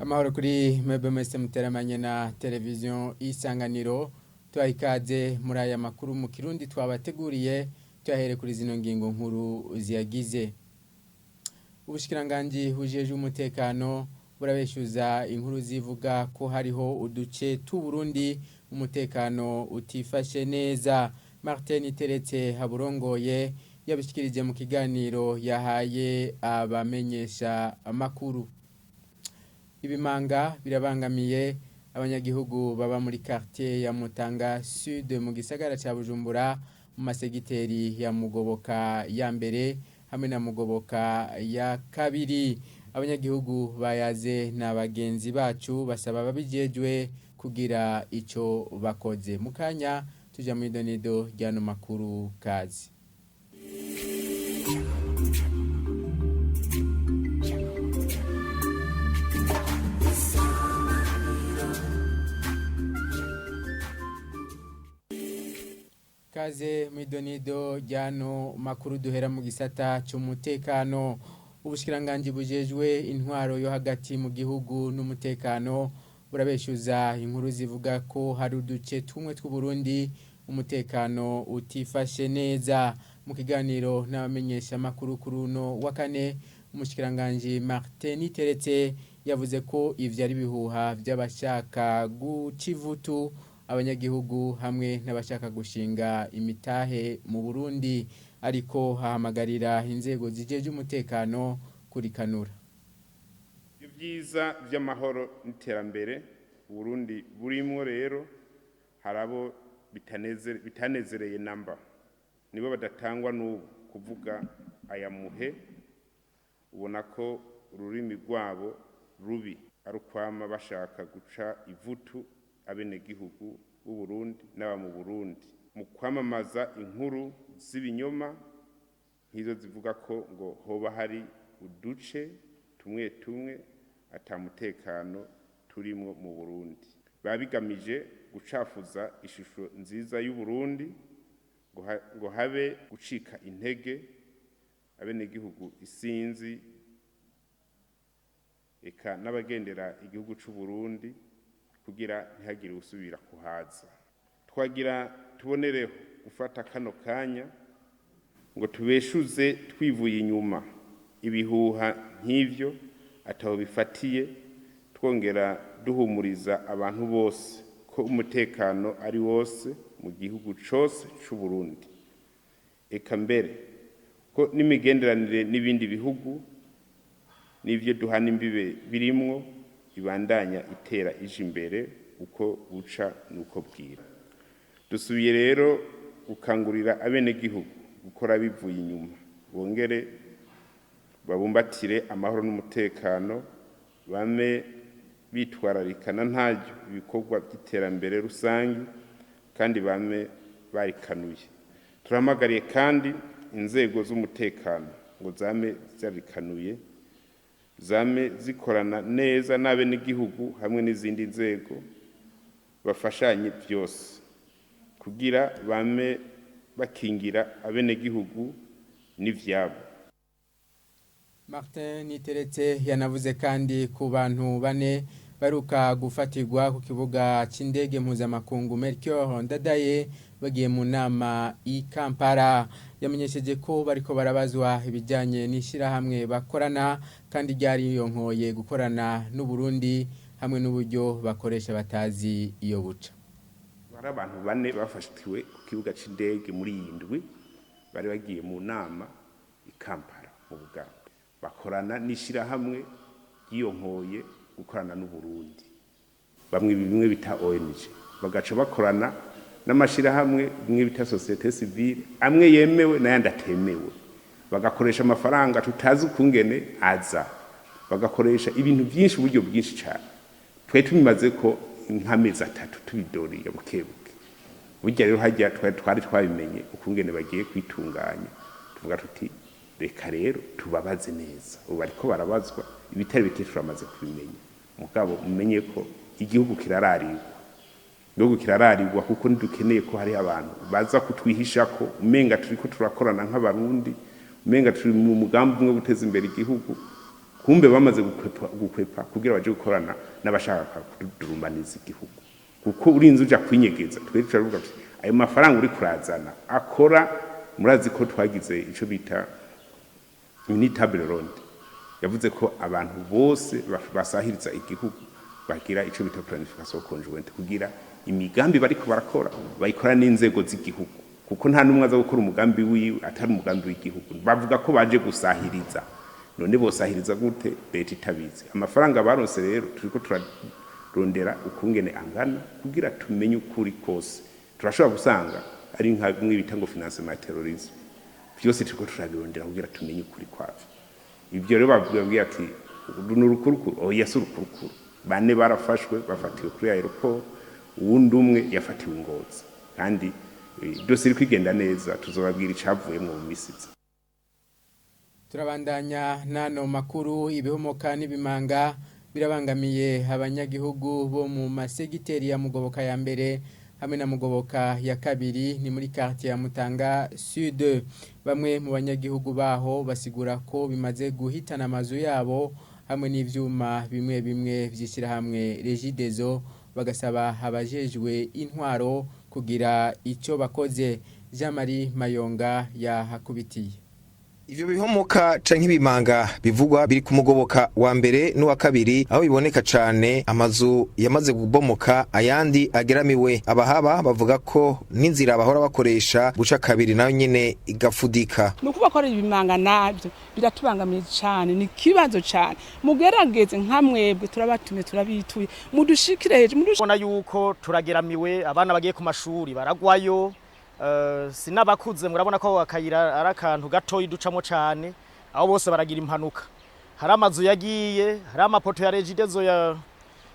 Amahoro kuri mwebwe mwese muteramanye na televiziyo Isanganiro. Tubaha ikaze muri aya makuru mu Kirundi twabateguriye, tuyahere kuri zino ngingo nkuru ziyagize. Ubushikiranganji bujejwe umutekano burabeshuza inkuru zivuga ko hariho uduce t'Uburundi umutekano utifashe neza. Martin Teretse Haburongoye yabishikirije mu kiganiro yahaye abamenyesha amakuru. Ibimanga birabangamiye abanyagihugu baba muri quartier ya Mutanga Sud mu gisagara ca Bujumbura, mu masegiteri ya Mugoboka ya mbere hamwe na Mugoboka ya kabiri. Abanyagihugu bayaze na bagenzi bacu basaba babijejwe kugira ico bakoze. Mukanya tuja mw'idonido ryano makuru kazi. Kaze mw'idonido ryano makuru duhera mu gisata c'umutekano. Ubushikiranganji bujejwe intwaro yo hagati mu gihugu n'umutekano burabeshuza inkuru zivuga ko hari uduce tumwe tw'Uburundi umutekano utifashe neza. Mu kiganiro n'abamenyesha makuru kuri uno wa kane, umushikiranganji Martin Teretse yavuze ko ivyo ari bihuha vy'abashaka guca ivutu abanyagihugu hamwe n'abashaka gushinga imitahe mu Burundi, ariko hahamagarira inzego zijeje umutekano kurikanura. Ibyiza vy'amahoro n'iterambere Burundi burimwo rero harabo bitanezereye namba, nibo badatangwa n'ubu kuvuga aya muhe. Ubona ko ururimi rwabo rubi ari ukwama bashaka guca ivutu abenegihugu b'Uburundi n'aba mu Burundi mu kwamamaza inkuru z'ibinyoma nk'izo zivuga ko ngo hoba hari uduce tumwe tumwe ata mutekano turimwo mu Burundi. Biba bigamije gucafuza ishusho nziza y'Uburundi ngo habe gucika intege abenegihugu isinzi eka n'abagendera igihugu c'Uburundi kugira ntihagire usubira kuhaza. Twagira tubonereho gufata kano kanya ngo tubeshuze twivuye inyuma ibihuha nk'ivyo ataho bifatiye, twongera duhumuriza abantu bose ko umutekano ari wose mu gihugu cose c'Uburundi, eka mbere ko n'imigenderanire n'ibindi bihugu n'ivyo duhana imbibe birimwo ibandanya itera ije imbere uko buca nuko bwira. Dusubiye rero gukangurira abenegihugu gukora bivuye inyuma, bongere babumbatire amahoro n'umutekano, bame bitwararikana ntaryo ibikorwa by'iterambere rusangi kandi bame barikanuye. Turahamagariye kandi inzego z'umutekano ngo zame zarikanuye, zame zikorana neza n'abenegihugu hamwe n'izindi nzego bafashanye byose kugira bame bakingira abenegihugu n'ivyabo. Martin Niteretse yanavuze kandi ku bantu bane baruka gufatirwa ku kibuga c'indege mpuzamakungu Melchior Ndadaye bagiye mu nama i Kampala. Yamenyesheje ko bariko barabazwa ibijanye n'ishirahamwe bakorana kandi ryariyonkoye gukorana n'Uburundi hamwe n'uburyo bakoresha batazi iyo buca. Hari abantu bane bafatiwe ku kibuga c'indege muri iyi ndwi bari bagiye mu nama i Kampala mu Buganda, bakorana n'ishirahamwe ryiyonkoye gukorana n'Uburundi, bamwe bimwe bita ONG, bagaca bakorana n'amashirahamwe bimwe bita société civile, amwe yemewe n'ayandi atemewe, bagakoresha amafaranga tutazi ukungene aza, bagakoresha ibintu byinshi uburyo bwinshi cyane. Twari tubimaze ko nk'amezi atatu tubidoriye bukebuke. Burya rero hajya twari twabimenye ukungene bagiye kwitunganya, tuvuga tuti reka rero tubabaze neza. Ubu bariko barabazwa ibitari bike turamaze kubimenya, mugabo mumenye ko igihugu kirararirwa, igihugu kirararirwa kuko ntidukeneye ko hari abantu baza kutwihishako umenga turiko turakorana nk'Abarundi, umenga turi mu mugambi umwe guteza imbere igihugu. Kumbe bamaze gukwepa, gukwepa kugira baje gukorana n'abashaka kudurumbaniza igihugu, kuko urinze uja kwinyegeza. Twe turavuga tuti ayo mafaranga uri kurazana akora, murazi ko twagize ico bita mini table ronde, yavuze ko abantu bose basahiriza igihugu bagira ico bita planification conjointe, kugira imigambi bariko barakora bayikora n'inzego z'igihugu, kuko nta n'umwe aza gukora umugambi wiwe atari umugambi w'igihugu. Bavuga ko baje gusahiriza, none bosahiriza gute leta itabizi? Amafaranga baronse rero turiko turarondera ukungene angana kugira tumenye ukuri kose. Turashobora gusanga ari nka bimwe bita ngo financement ya terrorisme. Byose turiko turabirondera kugira tumenye ukuri kwavyo. Ibyo rero babwira ati uru ni urukurukuru. Oya, si urukurukuru. Bane barafashwe, bafatiwe kuri aéroport, uwundi umwe yafatiwe i Ngozi, kandi dosiye iri kwigenda neza. Tuzobabwira icavuyemwo mu misi iza. Turabandanya n'ano makuru. Ibihomoka n'ibimanga birabangamiye abanyagihugu bo mu masegiteri ya Mugoboka ya mbere hamwe na Mugoboka ya kabiri, ni muri quartier ya Mutanga Sud. Bamwe mu banyagihugu baho basigura ko bimaze guhitana amazu yabo hamwe n'ivyuma bimwe bimwe vy'ishyirahamwe Regideso, bagasaba abajejwe intwaro kugira ico bakoze. Jean Marie Mayonga yahakubitiye. Ivyo bihomoka canke ibimanga bivugwa biri ku Mugoboka wa mbere n'uwa kabiri, aho biboneka cane. Amazu yamaze kubomoka, ayandi ageramiwe. Abahaba bavuga ko n'inzira bahora bakoresha buca kabiri nayo nyene igafudika. Ni ukuvuga ko ari ibimanga, nabyo biratubangamiye cyane, ni ikibazo cyane. Mugerageze nka mwebwe, turabatumye, turabituye, mudushikire hejuru. Ubona yuko turageramiwe, abana bagiye ku mashuri baragwayo, sinabakuze. Murabona ko akayira ari akantu gatoyi ducamo cane, aho bose baragira impanuka. Hari amazu yagiye, hari amapoto ya Regideso ya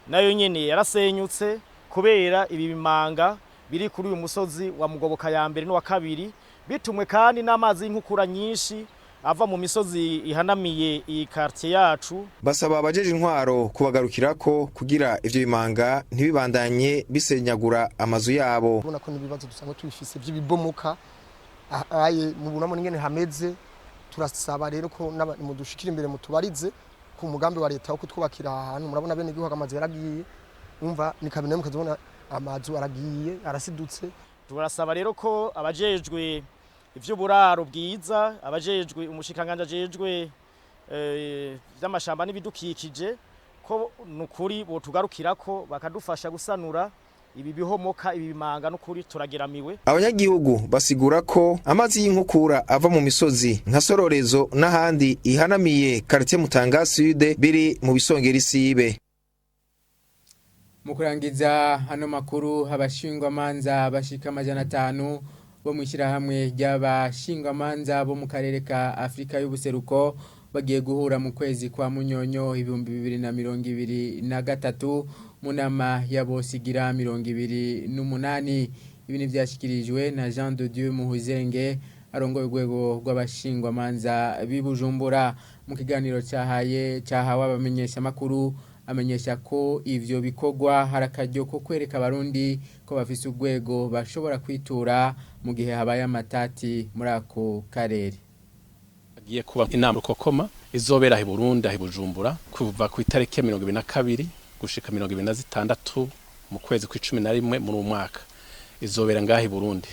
nayo nyene yarasenyutse kubera ibi bimanga biri kuri uyu musozi wa Mugoboka ya mbere n'uwa kabiri, bitumwe kandi n'amazi y'inkukura nyinshi ava mu misozi ihanamiye iyi quartier yacu. Basaba abajeje intwaro kubagarukirako kugira ivyo bimanga ntibibandanye bisenyagura amazu yabo. Ubona ko n'ibibazo dusanzwe tubifise by'ibibomoka aye, mubonamo n'ingene hameze. Turasaba rero ko mudushikira imbere, mutubarize ku mugambi wa leta wo kutwubakira ahantu. Murabona bene igihugu amazu yaragiye, umva ni kabine, mukazibona amazu aragiye, arasidutse. Turasaba rero ko abajejwe ivy'uburaro bwiza, abajejwe umushikanganje ajejwe vy'amashamba n'ibidukikije, ko nukuri botugarukirako bakadufasha gusanura ibi bihomoka, ibi bimanga. Nukuri turageramiwe. Abanyagihugu basigura ko amazi y'inkukura ava mu misozi nka Sororezo n'ahandi ihanamiye quartier Mutanga Sud biri mu bisongera isibe. Mu kurangiza hano makuru, abashingwamanza bashika 500 bo mu ishyirahamwe ry'abashingwamanza bo mu karere ka Afurika y'ubuseruko bagiye guhura mu kwezi kwa Munyonyo 2023 mu nama ya bose igira 28. Ibi ni byashyikirijwe na Jean de Dieu Muhuzenge, arongoye urwego rw'abashingwamanza b'i Bujumbura, mu kiganiro cyahaye cyahawe abamenyeshamakuru. Amenyesha ko ivyo bikorwa hari akaryo ko kwereka abarundi ko bafise urwego bashobora kwitura mu gihe habaye amatati muri ako karere. Agiye kuba inama rukokoma izobera aho i Burundi, aho i Bujumbura, kuva ku itariki ya 22 gushika 26 mu kwezi kw'icumi na rimwe muri uwo mwaka. Izobera ngaho i Burundi.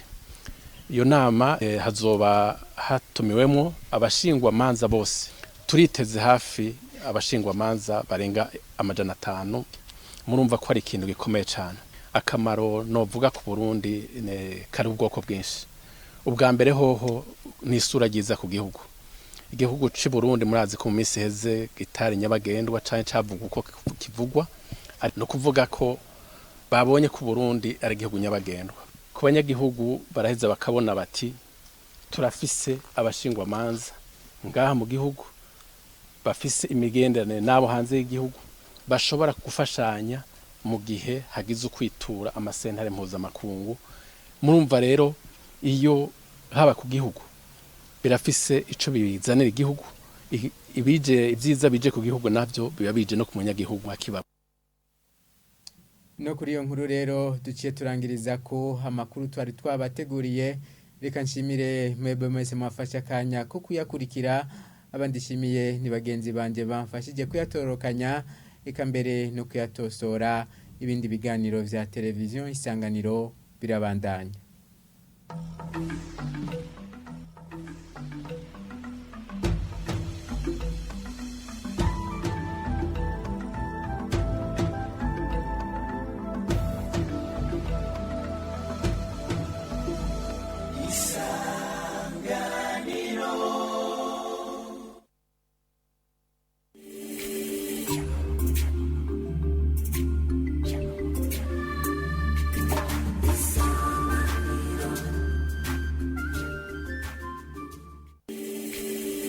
Iyo nama hazoba hatumiwemwo abashingwamanza bose. Turiteze hafi abashingwamanza barenga 500. Murumva ko ari ikintu gikomeye cyane. Akamaro novuga ku Burundi kari ubwoko bwinshi. Ubwa mbere hoho ni isura ryiza ku gihugu. Igihugu c'u Burundi, murazi ko mu minsi iheze gitari nyabagendwa canke cavuga uko kivugwa. No kuvuga ko babonye ko Burundi ari igihugu nyabagendwa ku banyagihugu, baraheza bakabona bati turafise abashingwamanza ngaha mu gihugu bafise imigenderanire n'abo hanze y'igihugu, bashobora gufashanya mu gihe hagize ukwitura amasentare mpuzamakungu. Murumva rero, iyo haba ku gihugu birafise ico bizanira igihugu. Ibije ibyiza bije ku gihugu navyo biba bije no ku munyagihugu akiba. No kuri iyo nkuru rero duciye turangiriza ko amakuru twari twabateguriye. Reka nshimire mwebwe mwese mwafashe akanya ko kuyakurikira. Abandishimiye ni bagenzi banje bamfashije kuyatorokanya eka mbere no kuyatosora. Ibindi biganiro vya televiziyo Isanganiro birabandanya.